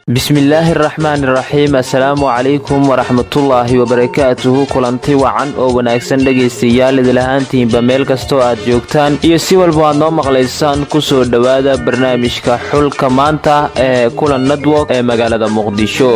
Bismillaahi araxmaan iraxiim. Assalaamu calaykum waraxmatullaahi wabarakaatuhu. Kulanti wacan oo wanaagsan, dhegaystayaal, idilahaantiinba meel kastoo aad joogtaan iyo si walba aad noo maqlaysaan, kusoo dhowaada barnaamijka Xulka Maanta ee Kulan Network ee magaalada Muqdisho.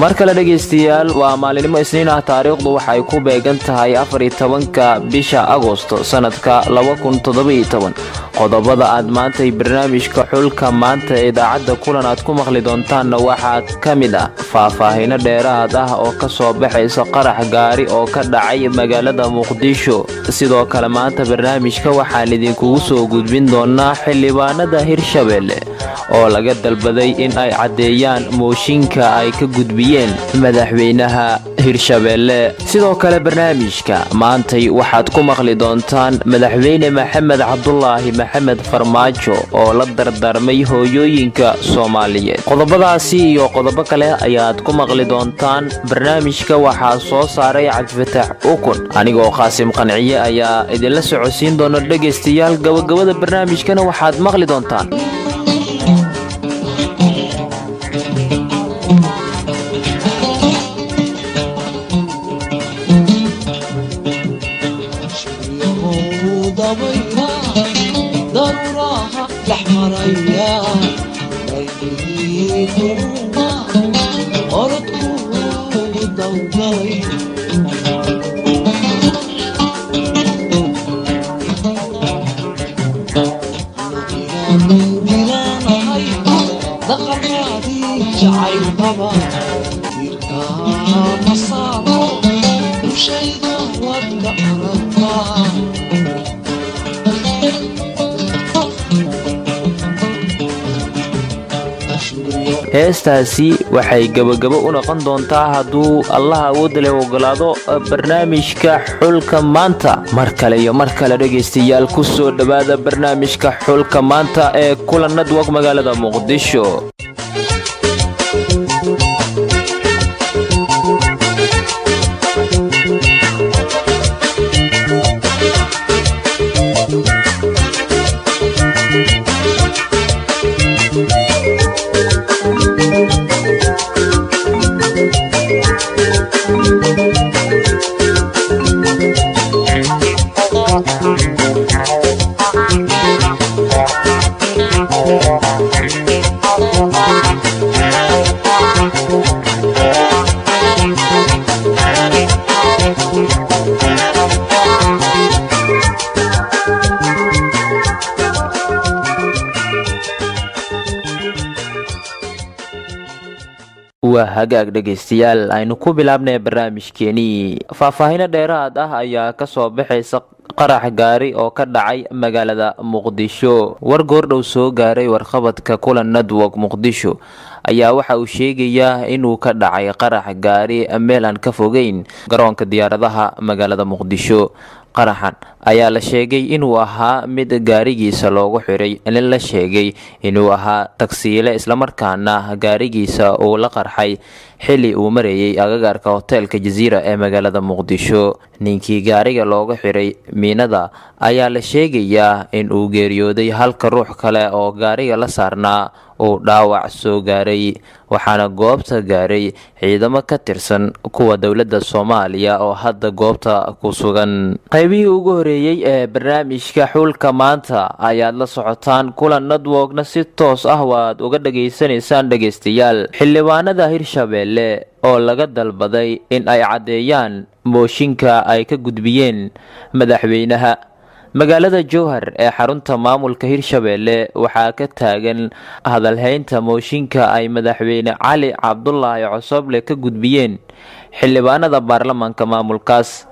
Mar kale, dhegaystayaal, waa maalinimo Isniin ah. Taariikhdu waxay ku beegan tahay 14-ka bisha Agosto, sanadka 2017. Qodobada aad maantay barnaamijka Xulka Maanta ee idaacadda Kulan aad ku maqli doontaanna waxaa ka mid ah faahfaahino dheeraad ah oo ka soo baxaysa qarax gaari oo ka dhacay magaalada Muqdisho. Sidoo kale, maanta barnaamijka waxaan idinkugu soo gudbin doonaa xildhibaanada Hirshabelle oo laga dalbaday in ay caddeeyaan mooshinka ay ka gudbiyeen madaxweynaha Hirshabelle. Sidoo kale, barnaamijka maantay waxaad ku maqli doontaan Madaxweyne Maxamed Cabdulaahi Maxamed Farmaajo oo la dardarmay hooyooyinka Soomaaliyeed. Qodobadaasi iyo qodobo kale ayaad ku maqli doontaan barnaamijka. Waxaa soo saaray Cabdifataax Ukun, anigoo Qaasim Qanciye ayaa idinla socodsiin doona. Dhegaystayaal, gabagabada barnaamijkana waxaad maqli doontaan: Heestaasi waxay gabagabo u noqon doontaa, hadduu Allaha awoodda leh ogolaado, barnaamijka Xulka Maanta. Mar kale iyo mar kale, dhegaystayaal, ku soo dhowaada barnaamijka Xulka Maanta ee Kulan Network, magaalada Muqdisho. Waa hagaag, dhegaystayaal, aynu ku bilaabnay barnaamijkeenii. Faahfaahino dheeraad ah ayaa kasoo baxaysa qarax gaari oo ka dhacay magaalada Muqdisho. War goordhow soo gaaray warqabadka Kulan Network Muqdisho ayaa waxa uu sheegayaa inuu ka dhacay qarax gaari meel aan ka fogeyn garoonka diyaaradaha magaalada Muqdisho. Qaraxan ayaa la sheegay inuu ahaa mid gaarigiisa loogu xiray nin la sheegay inuu ahaa tagsiile, islamarkaana gaarigiisa uu la qarxay xilli uu marayay agagaarka hoteelka Jaziira ee magaalada Muqdisho. Ninkii gaariga looga xiray miinada ayaa la sheegayaa in uu geeriyooday, halka ruux kale oo gaariga la saarnaa uu dhaawac soo gaaray, waxaana goobta gaaray ciidamo ka tirsan kuwa dowladda Soomaaliya oo hadda goobta ku sugan. Qaybihii ugu horeeyey ee barnaamijka Xulka Maanta ayaad la socotaan, Kulan Networkna si toos ah waad uga dhageysanaysaan. Dhegaystayaal, xildhibaanada Hirshabelle oo laga dalbaday in ay caddeeyaan mooshinka ay ka gudbiyeen madaxweynaha. Magaalada Jowhar ee xarunta maamulka Hirshabeelle waxaa ka taagan hadalhaynta mooshinka ay madaxweyne Cali Cabdulaahi Cosoble ka gudbiyeen xildhibaanada baarlamaanka maamulkaas.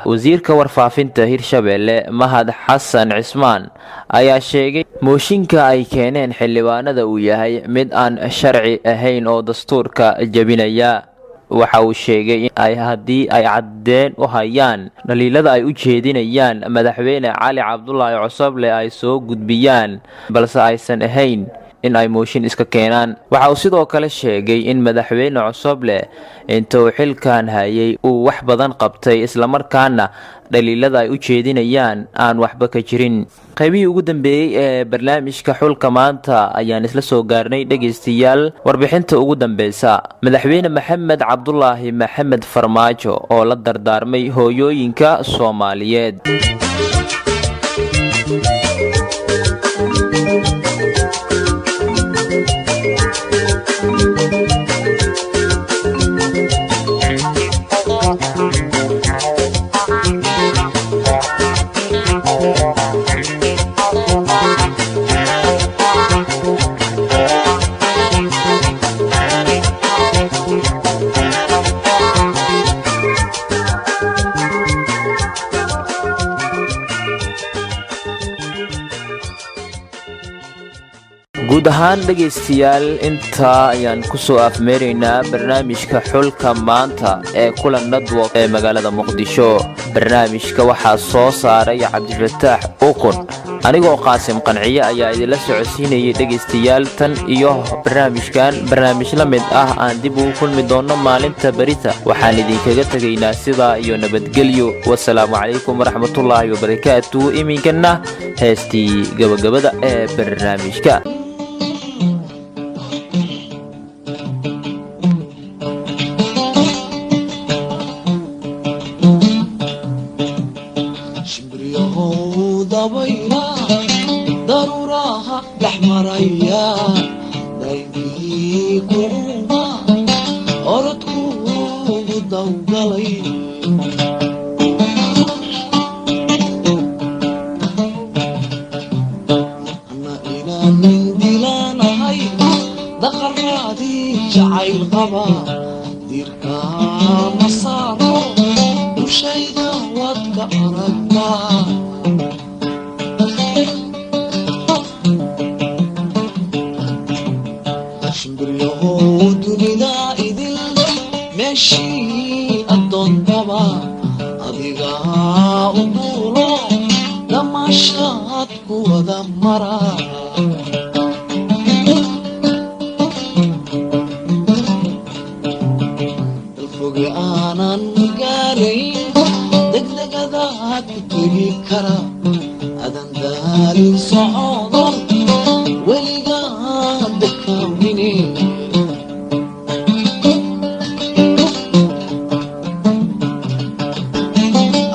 Wasiirka warfaafinta Hirshabeelle, Mahad Xasan Cismaan, ayaa sheegay mooshinka ay keeneen xildhibaanada uu yahay mid aan sharci ahayn oo dastuurka jebinaya. Waxa uu sheegay in ay haddii ay caddeen u hayaan dhaliilada ay u jeedinayaan madaxweyne Cali Cabdulaahi Cosoble ay soo gudbiyaan, balse aysan ahayn in ay mooshin iska keenaan. Waxa uu sidoo kale sheegay in madaxweyne Cosoble inta uu xilkan hayay uu wax badan qabtay, islamarkaana dhaliilada ay u jeedinayaan aan waxba ka jirin. Qaybihii ugu dambeeyey ee barnaamijka Xulka Maanta ayaan isla soo gaarnay, dhegaystayaal. Warbixinta ugu dambeysa: madaxweyne Maxamed Cabdulaahi Maxamed Farmaajo oo la dardaarmay hooyooyinka Soomaaliyeed. Guud ahaan, dhegaystayaal, intaa ayaan kusoo afmeeraynaa barnaamijka Xulka Maanta ee Kulan Network ee magaalada Muqdisho. Barnaamijka waxaa soo saaray Cabdifataax Ukun, anigoo Qaasim Qanciye ayaa idinla socodsiinayay. Dhegaystayaal, tan iyo barnaamijkan barnaamij la mid ah aan dib ugu kulmi doonno maalinta berita, waxaan idinkaga tegaynaa sidaa iyo nabadgelyo. Wasalaamu calaykum waraxmatullaahi wabarakaatu. Iminkana heestii gabagabada ee barnaamijka. Shimbriyahow dabayla daruuraha dhex maraya, daymihii kuuma orodkuugu dawgalay. Ana inaanin dilaanahay, daqaraadii jacayl qaba, diirkaama saaro, dushayda waad ka aragtaa. Shimbiryahow dunida idil meeshii addoontaba adigaa u duulo, damaashaad ku wada mara. Dalfoge aanan gaarayn, degdegadaad ku tegi kara, adan daalin socodo, weligaa dekaamine.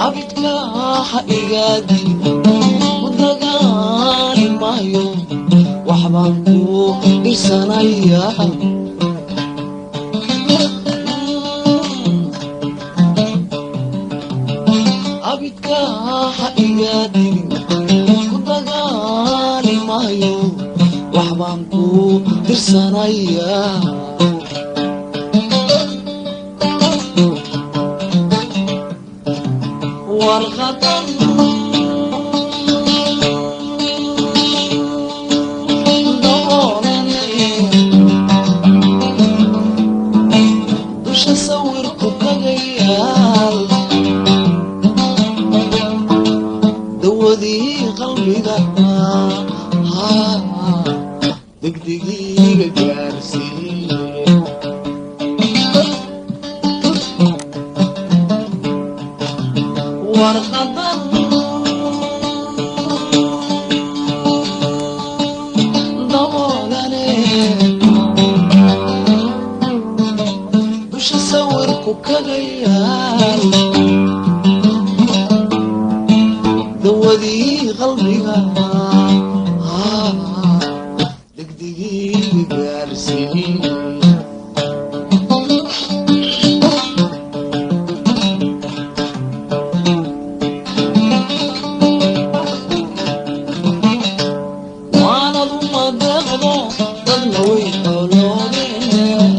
Abidka ha igaadin, ku dagaali maayo, waxbaan ku dhirsanayaa. Abidka ha igaadin, ku dagaali maayo, waxbaan ku dirsanayaa. Warqadan daboolane dusha sawirku kaga yaal, dawadii qalbiga degdegiiga gaarsiiye. Warqadan daboolane dusha sawirku kaga yaal, dawadii qalbiga degdegiiga Waanaduma deeqdo, dadna way xoloobeen.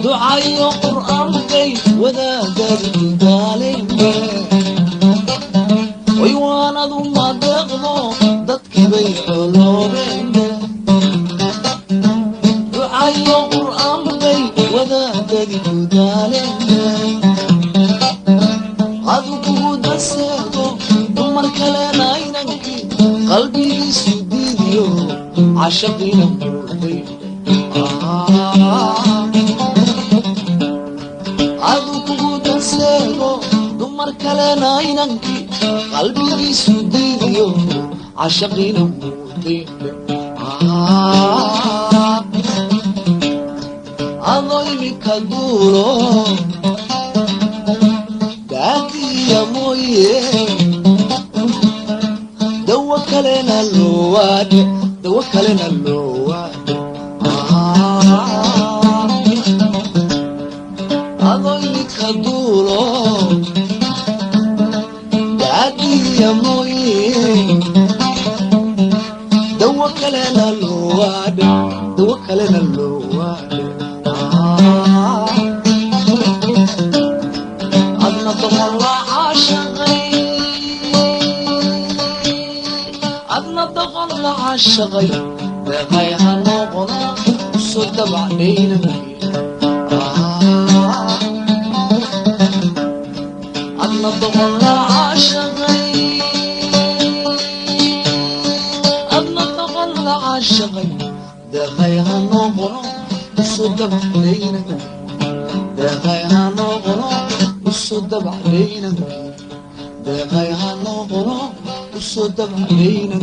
Ducayo qur'aan bay wadaadadi daaleen. Way waanaduma deeqdo, dadkibay xoloobeen. Ducayo qur'aan bay wadaadadi daaleen. Adugu daseego dumar kalena inankii qalbigiisu diidiyo cashaqiina muuday. Adugu daseego dumar kalena inankii qalbigiisu diidiyo cashaqiina muuday. Adoo imika duulo daatiya mooye, dawo kalena loo waadhe, dawo kalena loo waadhe. Adoo imika duulo daatiya mooye, dawo kalena loo waadhe, dawo kalena loo waadhe. Adna doqon la caashaqay, adna doqon la caashaqay, deeqay ha noqono usoo dabacdhayna. Adna doqon la caashaqay, adna doqon la caashaqay, deeqay ha noqono usoo dabacdhayna, deeqay ha noqono usoo dabacdhayna, deeqay ha noqono usoo dabacdhayna.